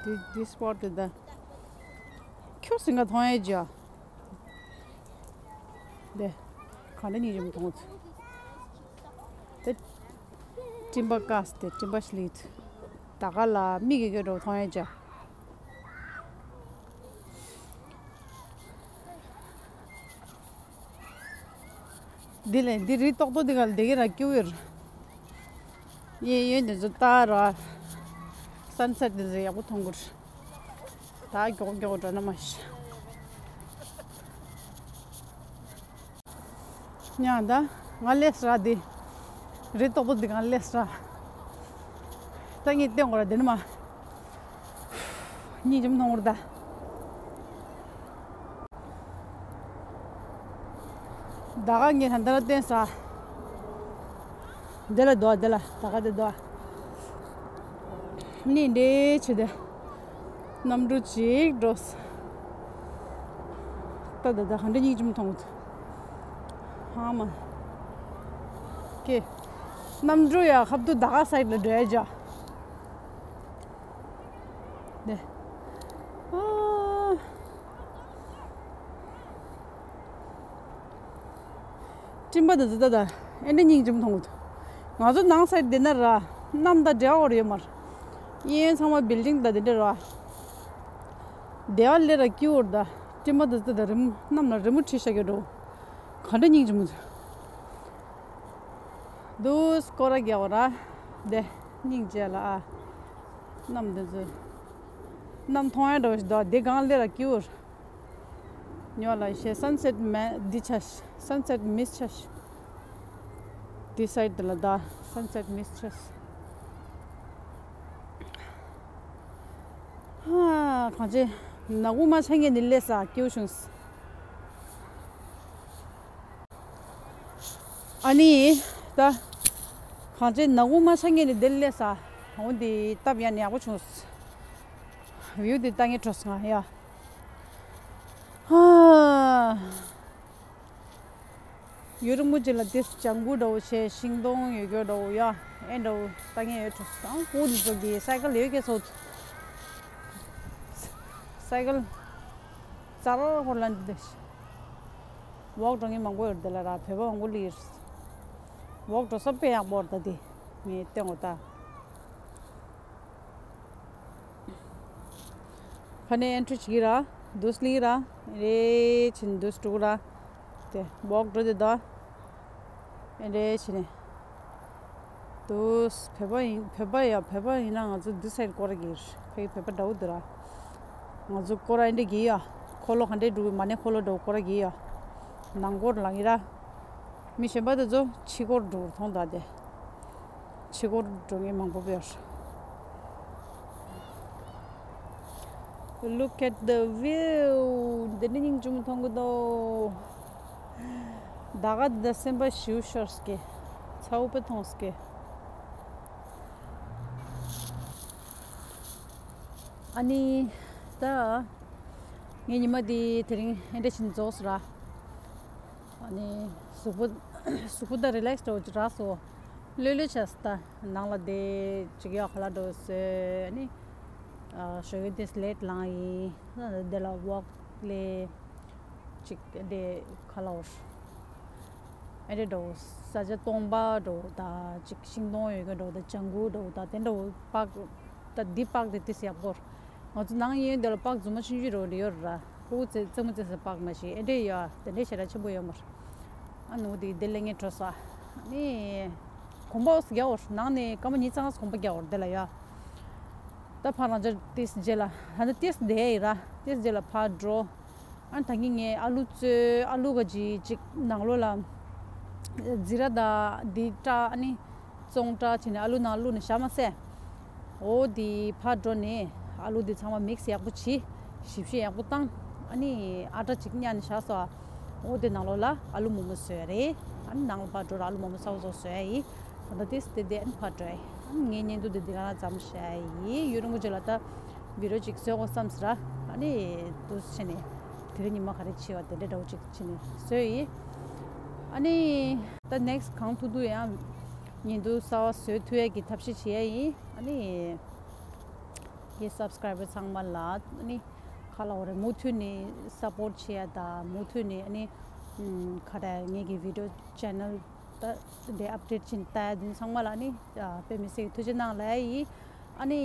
འདི་འདི་སི་པོཊ་དེ་ད། ཁྱོད་སེང་ག་མཐོང་ཡས་ཅི། དེ། ག་འདྲ་སྙིང་རྗེ་མོ་མཐོང་ཚུལ། དེ། སྤྲིན་པ་བཀག་སྟེ་སྤྲིན་པ་ཤི་ལི་ད་ག་ལ་མིག་གིས་སྐྱོ་འགྲོ་མཐོང་ཡས་ཅི། འདི་ལས་འདི་རི་ཏོག་ཏོ་འདི་ག་ལ་བསྡད་ཀྱི་ར་སྐྱིད་པོ་ཡོད་ར། གཡས་གཡོན་འདི་ཚོ་ལྟ་ར། སན་སེཊ་འདི་ཚོ་ཡག་པོ་མཐོང་གི་ར། ད་མགྱོགས་མགྱོགས་འགྲོ་ན་མ་ཤི། ཉང་ད། ང་སླེབས་ར་འདི། རི་ཏོག་ཏོ་འདི་ག་སླེབས་ར། ད་ངས་བསྟན་དགོས་ར་འདི་ནི་མ། སྙིང་རྗེ་མོ་མཐོང་གི་ར་ད། ད་ག་ངས་ད་ལྟ་ར་བསྟན་ས། འདི་ལ་འདུག་འདི་ལ་ད་ག་འདི་འདུག་ནི་འདྲེ་ཆེ་དེ། གནམ་གྲུ་གཅིག་འགྲོ་ས། ད་ད་ག་འདྲ་སྙིང་རྗེ་མོ་མཐོང་གི་འདུག་ཧ་མ། ཀེ། གནམ་གྲུ་ཡ་ཁབ་ཏུ་ད་ག་སའིཌ་ལ་འགྲོ་ཡ་ཇ། ནེ། ཨ། སྤྲིན་པ་དང་ཙི་ད་ད། ཨེ་འདྲ་སྙིང་རྗེ་མོ་མཐོང་གི་འདུག་ང་ཚོ་ནང་སའིཌ་འདི་ན་ར། གནམ་དང་འབྲེལ་བ་ཡོད་མ་རེད། གཡས་གཡོན་ཚང་མ་བིལ་ཌིང་དང་དེ་འདྲ་ར། དེ་བ་ལས་ར་སྐྱིད་པོ་རེད་ད། སྤྲིན་པ་དང་ཙི་ད་རི་མོ་གནམ་ལ་རི་མོ་བྲིས་བཞག་གི་འགྲོ། ག་འདྲ་སྙིང་རྗེ་མོ་ཚོ། དུས་སྐོར་ར་རྒྱག་པ་ར། དེ་སྙིང་རྗེ་ལ་ཨ། གནམ་དེ་ཚོ། གནམ་མཐོང་ཡ་འགྲོ་ཞིག་འདུག་དེ་སྒང་ལས་ར་སྐྱིད་པོ་རེད། ཉོ་ལ་ཤེ་སན་སེཊ་མེ་འདི་ཆ་ཤ་སན་སེཊ་མིས་ཆ་ཤ། འདི་སའིཌ་ལ་ད་སན་སེཊ་མིས་ཆ་ཤ། ཧ། གང་ཅི། ནག་པོ་མ་ཆ་ངེས་ནི་ལས་ས་སྐྱིད་པོ་བྱུང་སོང་། ཨ་ནི། ད། གང་ཅི་ནག་པོ་མ་ཆ་ངེས་ནི་དེ་ལས་ས། འོ་འདི་སྟབས་ཡག་ནི་ཡག་པོ་བྱུང་སོང་། བིའུ་འདི་ལྟ་ངེས་འཕྲོ་སོང་ང་ཡ། ཧ། ཡུ་རུ་མུ་ཇི་ལ་དེ་ལྗང་གུ་འདྲ་བོ་བྱས་ཤིང་སྡོང་ཡོད་རྒྱུ་འདྲ་བོ་ཡ། ཨེ་འདྲ་བོ་ལྟ་ངེས་ཡོད་འཕྲོ་སོང་། ཨང་ཁུ་འདི་ཚོ་གི་སའི་ཀལ་ཡོད་ཀྱི་ཚོ། སའི་ཀལ་ཙར་ཧོར་ལ་འདི་འདུག་ཝོག་འགྲོ་མཁན་མང་པོ་ཡོད་དེ་ལ་ར་བོད་པ་མང་པོ་སླེབས་ཡོད། ཝོག་འགྲོ་ས་དཔེ་ཡག་པོ་རེད་ད་དེ། ངས་བསྟན་འོ་ད། ཕ་ནས་ཨེན་ཊི་རི་བྱེད་ཀྱི་ར། དུས་ལི་ར། རེ་ཆིན་དུས་དྲུག་ར། དེ་ཝོག་འགྲོ་དེ་ད། ཨེ་རེ་ཆི་ནས། དུས་བོད་པ་ཡིན་བོད་པ་ཡ་བོད་པ་ཡིན་ན་ང་ཚོ་འདི་སའིཌ་སྐོར་གྱི་ཕ་གི་བོད་པ་འདྲ་བོ་འདི་ར། ང་ཚོ་སྐོར་ཨེ་འདྲ་གི་ཡ། འཁོར་ལོ་ག་འདྲས་འགྲོ་གི་མ་ནས་འཁོར་ལོ་འགྲོ་སྐོར་གྱི་ཡ། ནང་སྐོར་ལ་ཡིན་ར། མི་གཞན་པ་དེ་ཚོ་ཕྱི་སྐོར་འགྲོ་མཐོང་ད་དེ། ཕྱི་སྐོར་འགྲོ་མཁན་མང་པོ་ཡོད། Look at the view. འདི་ནི་སྙིང་རྗེ་མོ་མཐོང་གི་འདུག་ད་ག་འདི་སེམས་པ་ཞིའུ་ཤོར་སྐེ། ཚ་བོ་པེ་མཐོང་སྐེ། ཨ་ནི། ད། ངས་ཉི་མ་འདི་དེ་རིང་ཨེ་འདྲ་བྱས་ནས་རྫོགས་སོང་ར། ཨ་ནི། གཟུགས་པོ། གཟུགས་པོ་ད་རི་ལེགས་འདྲ་བོ་ཅིག་རག་སོང་། ལྷོད་ལྷོད་བྱས་སོང་ད། ནང་ལ་བསྡད་ཅིག་ཡོད་ཁ་ལག་འདྲ་བོ་ཟོས་ཨ་ནི། ཨ། ཞོགས་ཀས་དེ་ལེཊ་ལངས་ཡིན། དེ་ལ་ཝོག་ལས། ཅིག་དེ་ཁ་ལག་འོ། ཨེ་འདྲ་འདྲ་བོ་ས་ཆ་སྟོང་པ་འདྲ་བོ་དང་ཅིག་ཤིང་སྡོང་ཡོད་མཁན་འདྲ་བོ་དང་ལྗང་གུ་འདྲ་བོ་དང་དེ་འདྲ་བོ་པག་ད་འདི་པག་དེ་ཏིས་ཡག་པོ། ང་ཚོ་ནང་ཡིན་དེ་ལ་པག་རྫུན་མ་ཆུང་ཆུང་འདྲ་བོ་འདྲ་ཡོད་ར། ཕྲུ་གུ་ཚེ་རྩེད་མོ་རྩེ་ས་པག་མ་ཞིག་ཨེ་འདྲ་ཡོད་དེ་འདྲ་ཞེ་དྲག་ཆེན་པོ་ཡོད་མ་རེད། ཨ་ནུ་དེ་དེ་ལས་ངས་འགྲོ་ས་ནི། གོམ་པ་འོ་ས་རྒྱག་འོ་ནང་ནས་སྐར་མ་ཉི་ཤུ་རྩ་ལྔ་གོམ་པ་རྒྱག་འོ་དེ་ལ་ཡ། ད་ཕར་རང་ཅག་ཏིས་རྗེས་ལ་ད་ནི་ཏིས་བསྡད་ཡིན་ར་ཏིས་རྗེས་ལ་ཕར་འགྲོ། ཨ་ནི་ད་གིན་ངས་ཨ་ལུ་བཙོས་ཨ་ལུ་ག་ཅིག་ཅིག་ནང་ལོགས་ལ་ཛི་ར་དང་འདི་སྐྲག་ཨ་ནི་བཙོང་སྐྲག་བྱས་ནས་ཨ་ལུ་ནང་བླུགས་ནས་བཞག་མ་ཟད། འོ་འདི་ཕར་འགྲོ་ནས་ཨ་ལུ་འདི་ཚང་མ་མིག་སི་ཡག་པོ་བྱས། ཞིབ་བཤེར་ཡག་པོ་བཏང་། ཨ་ནི་ཨ་ཊ་ཅིག་བརྙ་ནས་བཞག་སོང་། འོ་འདི་ནང་ལོགས་ལ་ཨ་ལུ་མོག་མོག་བཟོས་རེད། ཨ་ནི་ནང་ལ་ཕར་འགྲོ་ར་ཨ་ལུ་མོག་མོག་གསར་པ་ཚོ་བཟོས་ཡིན། ད་ལྟ་ཏིས་དེ་དེ་ཨ་ནི་ཕར་འགྲོ་ཡིན། ཨ་ནི་ངའི་བརྙན་ཐུང་འདི་འདི་ག་ལ་མཚམས་བཞག་ཡིན། ཡུན་རིང་པོ་ཅིག་ལ་ད་བི་ཌི་ཡོ་ཅིག་བཟོ་དགོས་བསམ་སོང་ར། ཨ་ནི་འདུག་སེ་བྱས་ནས་དེ་རིང་ཉི་མ་ག་རེ་བྱས་པ་དེ་འདྲ་འདྲ་བོ་ཅིག་བྱས་ནས་བཟོས་ཡིན། ཨ་ནི་ད་ནེག་སི་ཊི་གང་ཐུབ་ཐུབ་ཡང་བརྙན་ཐུང་གསར་པ་བཟོ་ཐུབ་ཡས་ཀྱི་ཐབས་ཤེས་བྱེད་ཡས་ཡིན། ཨ་ནི་ངའི་སབ་སི་ཀ་རའི་བར་ཚང་མ་ལ་ཨ་ནི་ག་ལབ་དགོས་རེད། མུ་མཐུད་ནས་སབ་པོར་ཊི་བྱེད་ཡས་དང་མུ་མཐུད་ནས་ཨ་ནི་ཨམ་ག་རེ་ངེད་ཀྱི་བི་ཌི་ཡོ་ཆེ་ནལ་ད་དེ་ཨབ་ཌེཊ་བྱེད་ནས་ལྟ་ཡས་དེ་ཚང་མ་ལ་ཨ་ནི་དཔེ་མི་སྲིད་ཀྱི་ཐུགས་རྗེ་གནང་ལབ་ཡས་ཡིན། ཨ་ནི་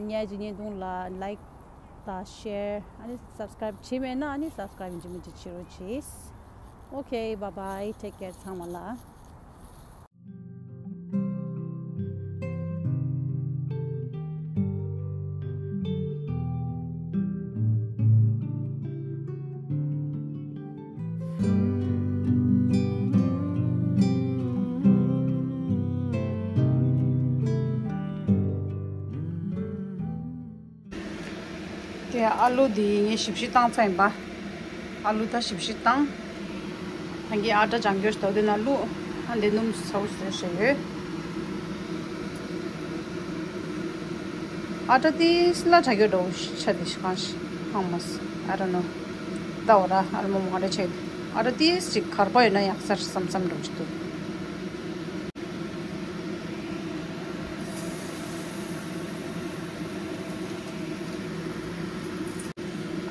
ངའི་བརྙན་ཐུང་ལ་ལའིཀ་དང་ཤེར་ཨ་ནི་སབ་སི་ཀ་རའིབ་བྱས་མེད་ན་ཨ་ནི་སབ་སི་ཀ་རའིབ་ཡིན་གཅིག་མིན་གཅིག་བྱེད་རོགས་གྱིས། Okay, bye bye, take care ཚང་མ་ལ། དེ་ཨ་ལུ་དེ་ངས་ཞིབ་བཤེར་བཏང་ཚར་ཡིན་པ། ཨ་ལུ་ད་ཞིབ་བཤེར་བཏང་། ད་གིན་ཨ་ཊ་ལྗང་གུ་ཞིག་དོ་དེ་ན་བླུགས། ཨ་འདི་སྣུམ་ཚ་བོ་ཞིག་བྱས་ཡོད། ཨ་ཊ་དེ་སླ་དྲགས་ཡོད་འགྲོ་ཆ་དེ་ཞིག་གང་ཞིག་ཧང་མ་སི་I don't know། ད་ ད་འོ་ར་ཨ་ལུ་མོ་མོ་ང་འདྲ་ཆེ། ཨ་ར་ཏིས་ཅིག་གར་པ་ཡོད་ན་ཡག་ས་རེད་བསམ་བསམ་འགྲོ་གི་འདུག་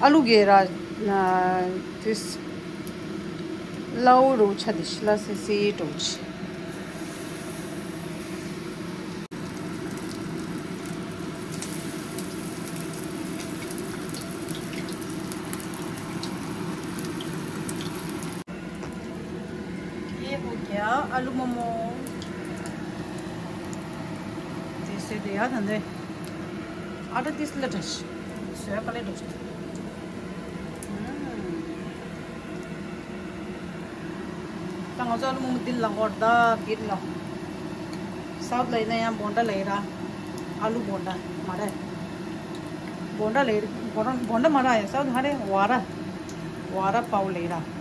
ཨ་ལུ་གེ་ར་ཏིས་ལའོ་རོ་ཆ་དི་ཤི་ལ་སི་སི་ཏོ་ཆི། ཡེ་བུ་གྱ་ཨ་ལུ་མོ་མོ། དེ་སེ་དེ་ཡ་ད་འདི། ཨ་ད་ཏིས་ལ་དྲ་ཤི། སོ་ཡ་ཀ་ལེ་དྲ་ཤི། ད་ང་ཚོ་ཨ་ལུ་མོ་མོ་འདི་ལ་འགོར་ད་འདི་ལ། སའུ་ཐི་ལ་ཡིན་ན་ཡང་བོན་ད་ལ་ཡིན་ར། ཨ་ལུ་བོན་ད་མ་རེད། བོན་ད་ལ་ཡིན་བོན་ད་བོན་ད་མ་ར་ཡ་སའུ་ཐི་ཧ་རེ་བ་ར། བ་ར་པའུ་ལ་ཡིན་ར།